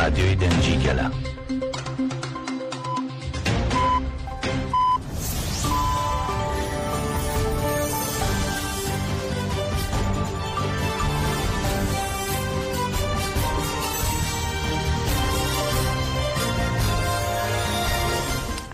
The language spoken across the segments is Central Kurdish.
رادیۆی دەنگی گەلە.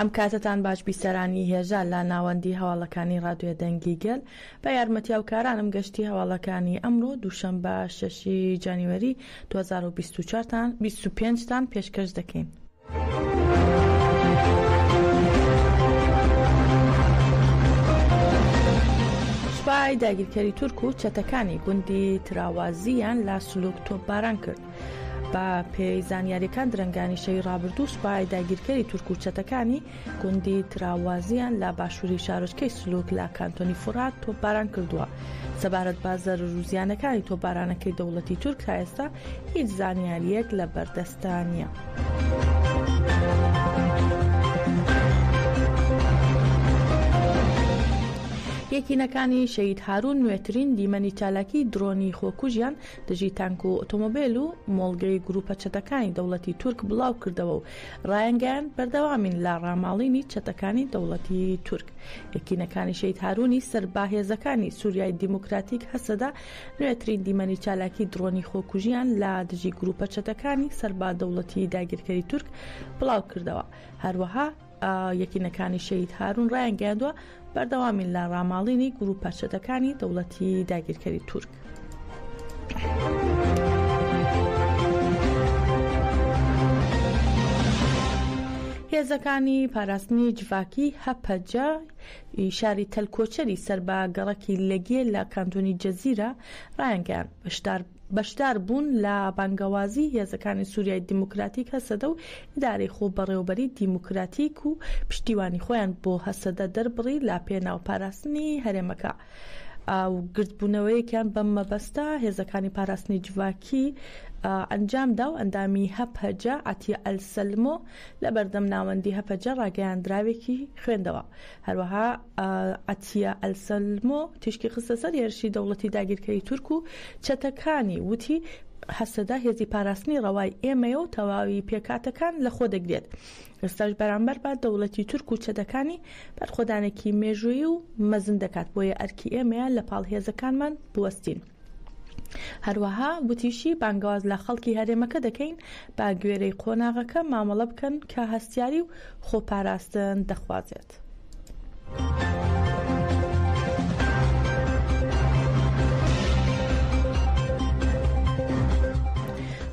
ئەم کاتەتان باش بیسەرانی هێژا لە ناوەندی هەواڵەکانی ڕادیۆ دەنگی گەل بە یارمەتی هاوکارانم گەشتی هەواڵەکانی ئەمڕۆ دووشەمبە شەشی جانیوەری 2024 تان 25 تان پێشکەش دەکەین. سوپای داگیرکەری تورک و چەتەکانی گوندی تراوازییان لە سلوک تۆپباران کرد. بە پێی زانیاریەکان درەنگانی شەوی ڕابردوو سوپای داگیرکەری تورک و چەتەکانی گوندی تراوازیان لە باشووری شارۆچکەی سلوک لە کانتۆنی فورات تۆپباران کردووە. سەبارەت بە زەرەر و زیانەکانی تۆپبارانەکەی دەوڵەتی تورک تا ئێستا هیچ زانیارییەک لە بەردەستدا نییە. یەکینەکانی شەهید هارون نوێترین دیمەنی چالاکی درۆنی خۆکوژیان دژی تانک و ئۆتۆمۆبێل و مۆڵگەی گروپە چەتەکانی دەوڵەتی تورک بڵاو کردەوە و ڕایانگەیاند بەردەوامین لە ڕاماڵینی چەتەکانی دەوڵەتی تورک. یەکینەکانی شەهید هارونی سەر بە هێزەکانی سوریای دیموکراتیک هەسەدە نوێترین دیمەنی چالاکی دڕۆنی خۆکوژیان لە دژی گروپە چەتەکانی سەر بە دەوڵەتی داگیرکەری تورک بڵاو کردەوە. هەروەها یەکینەکانی شەهید هارون ڕایانگەیاندووە بەردەوامین لە ڕاماڵینی گروپە چەتەکانی دەوڵەتی داگیرکەری تورک. هێزەکانی پاراستنی جڤاکی هەپەجە ی شاری تەل کۆچەری سەر بە گەڕەکی لەگێ لە کانتۆنی جەزیرە ڕایانگەیاند، بەشدار بەشدار بوون لە بانگەوازی هێزەکانی سوریای دیموکراتیک هەسەدە و ئیدارەی خۆبەڕێوەبەری دیموکراتیک و پشتیوانی خۆیان بۆ هەسەدە دەربڕی لە پێناو پاراستنی هەرێمەکە و گردبوونەوەیەکیان بەم مەبەستە هێزەکانی پاراستنی جڤاکی ئەنجامدا و ئەندامی هەپەجە عەتیە ئەلسەلمۆ لە بەردەم ناوەندی هەپەجە ڕاگەیاندراوێکی خوێندەوە. هەروەها عەتیە ئەلسەلمۆ تیشکی خستە سەر هێرشی دەوڵەتی داگیرکەری تورک و چەتەکانی وتی، هەسەدە هێزی پاراستنی ڕەوای ئێمەیە و تەواوی پێکهاتەکان لەخۆ دەگرێت. ئێستاش بەرامبەر بە دەوڵەتی تورک و چەتەکانی بەرخۆدانێکی مێژوویی و مەزن دەکات، بۆیە ئەرکی ئێمەیە لەپاڵ هێزەکانمان بوەستین. هەروەها وتیشی، بانگەواز لە خەڵکی هەرێمەکە دەکەین بە گوێرەی قۆناغەکە مامەڵە بکەن کە هەستیاری و خۆپاراستن دەخوازێت.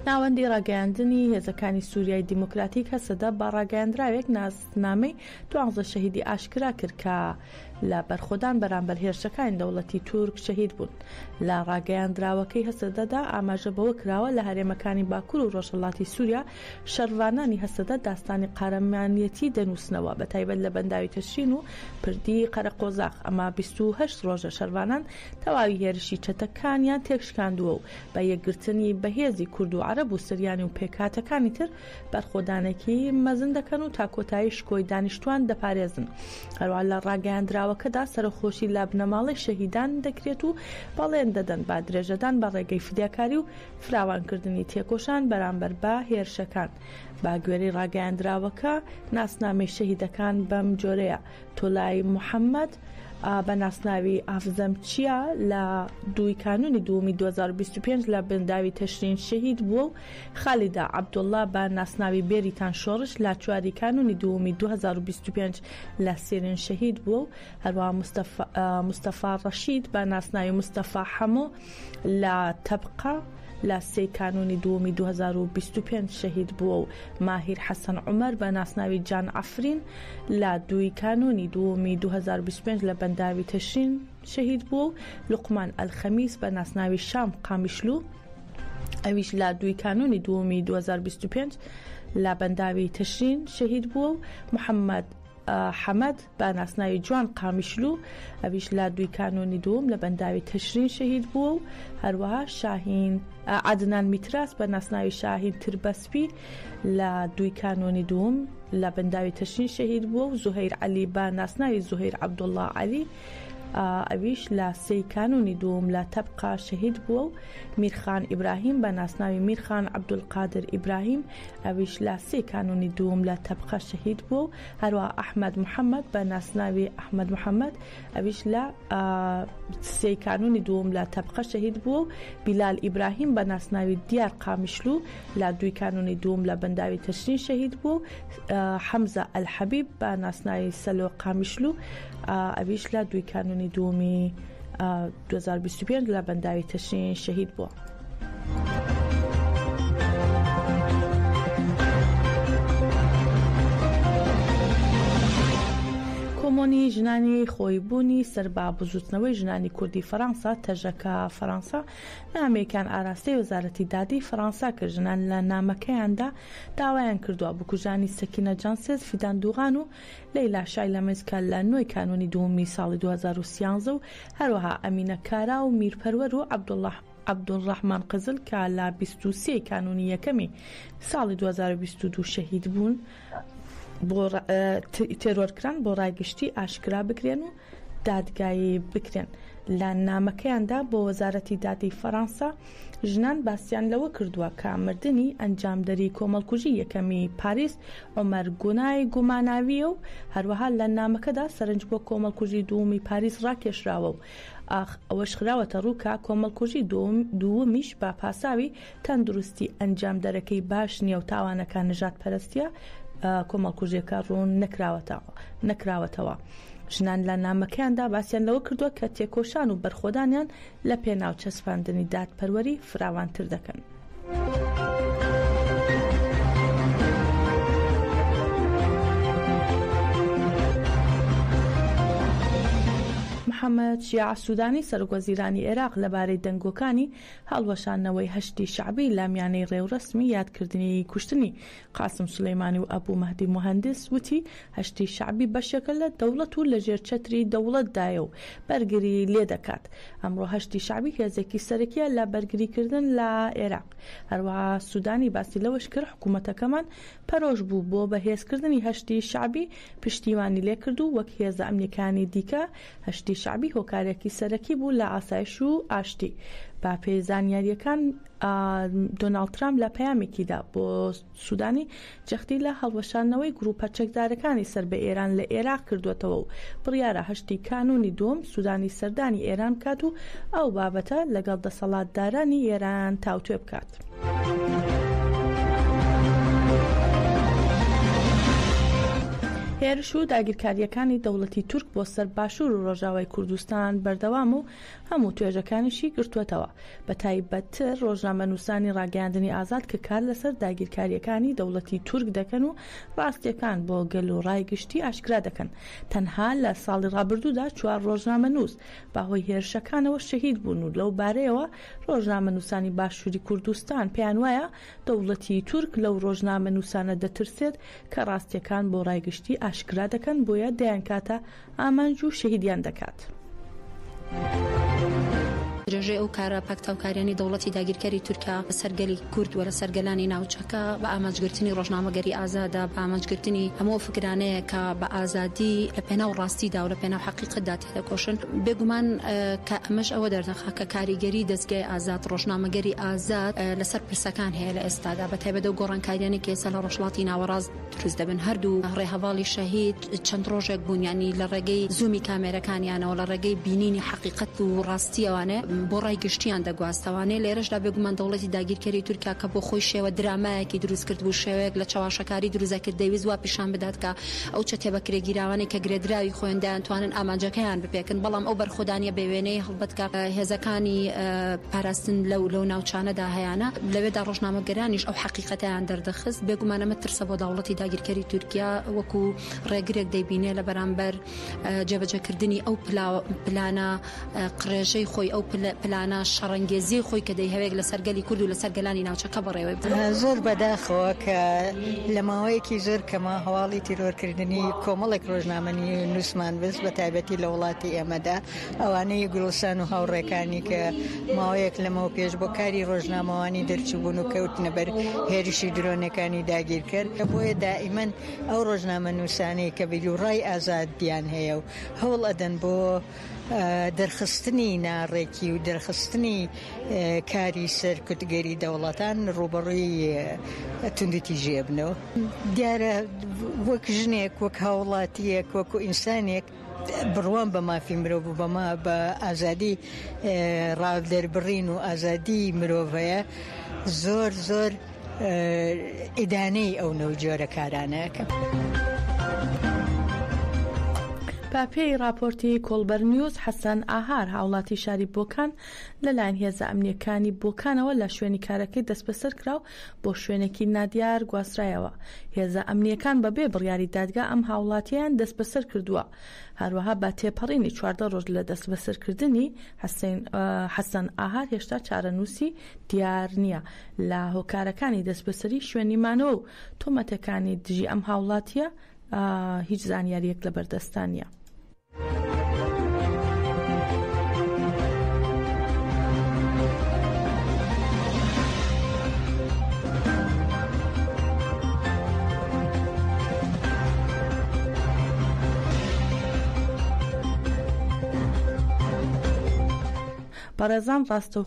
ناوەندی ڕاگەیاندنی هێزەکانی سووریای دیموکراتیک هەسەدە بە ڕاگەیاندراوێک ناسنامەی دوانزە شەهیدی ئاشکرا کرد کە لە بەرخۆدان بەرامبەر هێرشەکانی دەوڵەتی تورک شەهید بوون. لە ڕاگەیاندراوەکەی هەسەدەدا ئاماژە بەوە کراوە، لە هەرێمەکانی باکور و ڕۆژهەڵاتی سوریا شەڕڤانانی هەسەدە داستانی قارەمانیەتی دەنووسنەوە، بەتایبەت لە بەنداوی تشرین و پردی قەرەقۆزاخ، ئەمە 28 ڕۆژە شەڕڤانان تەواوی هێرشی چەتەکانیان تێکشکاندووە و بە یەکگرتنی بەهێزی کورد و عەرەب و سریانی و پێکهاتەکانی تر بەرخۆدانێکی مەزن دەکەن و تا کۆتایی شکۆی دانیشتوان دەپارێزن. هەروەها لە ڕاگەیاندراوەکەدا سەرەخۆشی لە بنەماڵەی شەهیدان دەکرێت و بەڵێن دەدەن بە درێژەدان بە ڕێگەی فیداکاری و فراوانکردنی تێکۆشان بەرامبەر بە هێرشەکان. بە گوێرەی ڕاگەیاندراوەکە ناسنامەی شەهیدەکان بەم جۆرەیە، تۆلای محەمەد بە ناسناوی ئافزەم چیا لە دووی کانوونی دووەمی 2025 لە بەنداوی تەشرین شەهید بووە و خالیدە عەبدوڵڵا بە ناسناوی بێریتان شۆڕش لە چواری کانوونی دووەمی 2025 لە سیرین شەهید بووە و هەروەها مستەفا ڕەشید بە ناسناوی مستەفا حەمۆ لە تەبقە لە سێی کانوونی دووەمی 2025 شەهید بووە و ماهیر حەسەن عومەر بە ناسناوی جان عەفرین لە دووی کانوونی دووەمی 2025 لە بەنداوی تشرین شەهید بووە و لوقمان ئەلخەمیس بە ناسناوی شام قامیشلو ئەویش لە دووی کانوونی دووەمی 2025 لە بەنداوی تشرین شەهید بووە و محەممەد حەمەد بە ناسناوی جوان قامیشلو ئەویش لە دووی کانوونی دووەم لە بەنداوی تشرین شەهید بووە و هەروەها شاهین عەدنان میتراس بە ناسناوی شاهین تربەسپی لە دووی کانوونی دووەم لە بەنداوی تشرین شەهید بووە و زوهەیر عەلی بە ناسناوی زوهەیر عەبدوڵڵا عەلی. ئەویش لە سێی کانوونی دووەم لە تەبقا شەهید بووە و میرخان ئیبراهیم بە ناسناوی میرخان عەبدولقادر ئیبراهیم ئەویش لە سێی کانوونی دووەم لە تەبقە شەهید بووە و هەروەها ئەحمەد محەمەد بە ناسناوی ئەحمەد محەمەد ئەویش لە سێی کانوونی دووەم لە تەبقە شەهید بووە و بیلال ئیبراهیم بە ناسناوی دیار قامیشلو لە دووی کانوونی دووەم لە بەنداوی تشرین شەهید بووە و حەمزە ئەلحەبیب بە ناسناوی سەلۆ قامیشلو ئەویش لە دووی کانوونی دووەمی 2025 لە بەنداوی تشرین شەهید بووە. کۆمۆنی ژنانی خۆیبوونی سەر بە بزوتنەوەی ژنانی کوردی فەرانسا تەژەکە فەرانسا نامەیەکیان ئاراستەی وەزارەتی دادی فەرانسا کرد ژنان لە نامەکەیاندا داوایان کردووە بکوژانی سەکینە جانسێز، فیدان دوغان و لەیلا شایلەمز کە لە نۆی کانوونی دووەمی ساڵی 2013 و هەروەها ئەمینە کارا و میر پەروەر و عەبدولڕەحمان قزل کە لە 23 کانوونی یەکەمی ساڵی 2022 شەهید بوون بۆ تێرۆرکران بۆ ڕای گشتی ئاشکرا بکرێن و دادگایی بکرێن. لە نامەکەیاندا بۆ وەزارەتی دادی فەرانسە، ژنان باسیان لەوە کردووە کە مردنی ئەنجامدەری کۆمەڵکوژی یەکەمی پاریس عومەر گونای گوماناوییە و هەروەها لە نامەکەدا سەرنج بۆ کۆمەڵکوژی دووەمی پاریس ڕاکێشراوە و ئەوەش خراوەتە ڕوو کە کۆمەڵکوژی دووەمیش بە پاساوی تەندروستی ئەنجامدەرەکەی باش نییە و تاوانەکە نەژادپەرستییە، کۆمەڵکوژیەکە ڕوون نەکراوەتەوە. ژنان لە نامەکەیاندا باسیان لەوە کردووە کە تێکۆشان و بەرخۆدانیان لە پێناو چەسپاندنی دادپەروەری فراوانتر دەکەن. محەممەد شیاع سوودانی سەرۆکوەزیرانی عێراق لەبارەی دەنگۆکانی هەڵوەشاندنەوەی حەشدی شەعبی لە میانەی ڕێوڕەسمی یادکردنی کوشتنی قاسم سولەیمانی و ئەبو مەهدی موهەندس وتی، حەشدی شەعبی بەشێکە لە دەوڵەت و لەژێر چەتری دەوڵەتدایە و بەرگری لێدەکات. ئەمڕۆ حەشدی شەعبی هێزێکی سەرەکییە لە بەرگریکردن لە عێراق. هەروەها سودانی باسی لەوەش کرد، حکومەتەکەمان پەرۆش بوو بۆ بەهێزکردنی حەشدی شەعبی پشتیوانی لێکرد و وەک هێزە ئەمنییەکانی دیکە حەشدی شەعبی هۆکارێکی سەرەکی بوو لە ئاسایش و ئاشتی. بەپێی زانیارییەکان، دۆناڵد ترامپ لە پەیامێکیدا بۆ سودانی جەختی لە هەڵوەشاندنەوەی گروپە چەکدارەکانی سەر بە ئێران لە ئێراق کردووەتەوە و بڕیارە هەشتی کانوونی دووەم سودانی سەردانی ئێران بکات و ئەو بابەتە لەگەڵ دەسەڵاتدارانی ئێران تاوتوێ بکات. هێرش و داگیرکارییەکانی دەوڵەتی تورک بۆ سەر باشوور و ڕۆژاوای کوردستان بەردەوامە و هەموو توێژەکانیشی گرتووەتەوە، بەتایبەتتر ڕۆژنامەنووسانی ڕاگەیاندنی ئازاد کە کار لەسەر داگیرکارییەکانی دەوڵەتی تورک دەکەن و ڕاستییەکان بۆ گەل و ڕای گشتی ئاشکرا دەکەن. تەنها لە ساڵی ڕابردوودا چوار ڕۆژنامەنووس بەهۆی هێرشەکانەوە شەهید بوون و لەو بارەیەوە ڕۆژنامەنووسانی باشووری کوردستان پێیان وایە دەوڵەتی تورک لەو ڕۆژنامەنووسانە دەترسێت کە ڕاستییەکان بۆ ڕای گشتی ئاشکرا دەکەن بۆیە دەیانکاتە ئامانج و شەهیدیان دەکات. درێژەی ئەو کارە پاکتاوکاریانەی دەوڵەتی داگیرکەری تورکیا لەسەر گەلی کورد و لەسەر گەلانی ناوچەکە بە ئامانجگرتنی ڕۆژنامەگەری ئازادە، بە ئامانجگرتنی هەموو ئەو فکرانەیە کە بە ئازادی لە پێناو ڕاستیدا و لە پێناو حەقیقەتدا تێدەکۆشن. بێگومان کە ئەمەش ئەوە دەردەخا کە کاریگەری دەزگای ئازاد، ڕۆژنامەگەری ئازاد لەسەر پرسەکان هەیە لە ئێستادا، بە تایبەت ئەو گۆڕانکاریانەی کە ئێستا لە ڕۆژهەڵاتی ناوەڕاست دروست دەبن. هەردوو ڕێهەڤاڵی شەهید چەند ڕۆژێک بوون یانی لە ڕێگەی زوومی کامێرەکانیانەوە لە ڕێگەی بینینی حەقیقەت و ڕاستیەوانێ بۆ ڕای گشتیان دەگواستەوانێ لێرەشدا بێگومان دەوڵەتی داگیرکەری تورکیا کە بۆ خۆی شێوە درامایەکی دروست کرد بوو شێوەیەک لە چەواشەکاری دروست دەکرد دەیویست وا پیشان بدات کە ئەو چەتە بەکرێگیراوانەی کە گرێدراوی خۆیان دەیانتوانن ئامانجەکەیان بپێکن بەڵام ئەو بەرخۆدانیە بێ وێنەی هەڵبەت کە هێزەکانی پاراستن لەو لەو ناوچانەدا هەیانە لەوێدا ڕۆژنامەگەرانیش ئەو حەقیقەتەیان دەردەخست بێگومان ئەمە ترسە بۆ دەوڵەتی داگیرکەری تورکیا وەکو ڕێگرێک دەیبینێ لە بەرامبەر جێبەجێکردنی ئەو پلانە قڕێژەی خۆی ئەو پلانە شەڕەنگێزیەی خۆی کە دەیهەوێت لەسەر گەلی کورد و لەسەر گەلانی ناوچەکە بەڕێوەی ببات. زۆر بەداخەوە کە لە ماوەیەکی زۆر کەمە هەواڵی تیرۆرکردنی کۆمەڵێک ڕۆژنامەنووسمان بست بە تایبەتی لە وڵاتی ئێمەدا ئەوانەی گوڵستان و هاوڕێکانی کە ماوەیەک لەمەو پێش بۆ کاری ڕۆژنامەوانی دەرچووبوون و کەوتنە بەر هێرشی درۆنەکانی داگیرکەر بۆیە دائیمەن ئەو ڕۆژنامەنووسانەی کە بیروڕای ئازادیان هەیە و هەوڵ ئەدەن بۆ. دەرخستنی ناڕێکی و دەرخستنی کاری سەرکوتگەری دەوڵەتان ڕووبەڕووی توندوتیژی ئەبنەوە. دیارە وەک ژنێک، وەک هاوڵاتییەک، وەکو ئینسانێک بڕوام بە مافی مرۆڤ و بە ئازادی ڕادەربڕین و ئازادی مرۆڤ هەیە، زۆر زۆر ئیدانەی ئەو نەو جۆرە کارانە ئەکەم. بە پێی ڕاپۆرتی کۆڵبەر نیوز، حەسەن ئاهار، هاوڵاتی شاری بۆکان، لەلایەن هێزە ئەمنییەکانی بۆکانەوە لە شوێنی کارەکەی دەستبەسەر کرا و بۆ شوێنێکی نادیار گواسترایەوە. هێزە ئەمنییەکان بە بێ بڕیاری دادگا ئەم هاوڵاتییەیان دەستبەسەر کردووە. هەروەها بە تێپەڕینی 14 ڕۆژ لە دەستبەسەرکردنی حەسەن ئاهار هێشتا چارەنووسی دیار نییە. لە هۆکارەکانی دەستبەسەری، شوێنی مانەوە و تۆمەتەکانی دژی ئەم هاوڵاتییە هیچ زانیارییەک لەبەردەستدا نییە. بەڕێزان ڕاستەوخۆ.